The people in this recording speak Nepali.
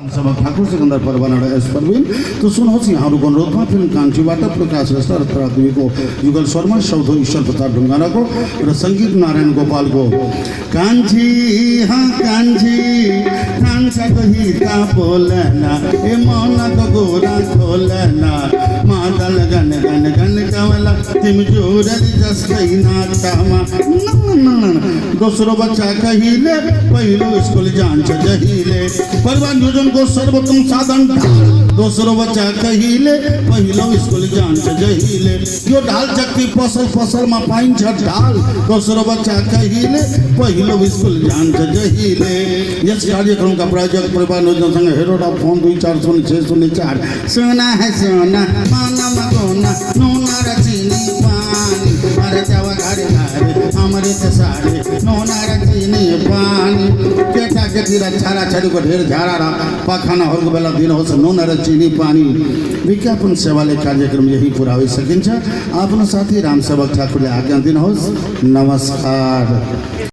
सभा ठाकुर सिकंदर परवाना एस परवीन तो सुनोस् यहाँहरूको अनुरोधमा फिल्म कान्छीबाट प्रकाश श्रेष्ठ र प्राथमिकको युगल शर्मा सौधो ईश्वर प्रताप ढुङ्गानाको र सङ्गीत नारायण गोपालको कान्छी हाँ कान्छी कान्छाको हिता बोलना ए मनको गोरा खोलना मादल गन गन गन कमला तिमी जोरली जस्तै नातामा दोस्रो बच्चा कहिले पहिलो स्कुल जान्छ जहिले परिवार नियोजनको सर्वोत्तम साधन दोस्रो बच्चा कहिले पहिलो स्कुल जान्छ जहिले यो ढाल चक्की पसल पसलमा पाइन्छ ढाल दोस्रो बच्चा कहिले पहिलो स्कुल जान्छ जहिले यस कार्यक्रमका प्रायोजक परिवार नियोजनसँग हेरोडा फोन 2400604 सोना है सोना मानमा गोना नुना र चिनी पानी अरे देवा घरे घरे अमृत सारे नुना र चिनी पानी केटा केटी र छारा छारीको ढेर झारा र पाखानाहरूको बेला दिनुहोस् नुन र चिनी पानी विज्ञापन सेवाले कार्यक्रम यही पुरा भइसकिन्छ आफ्नो साथी रामसेवक ठाकुरले आज्ञा दिनुहोस् नमस्कार।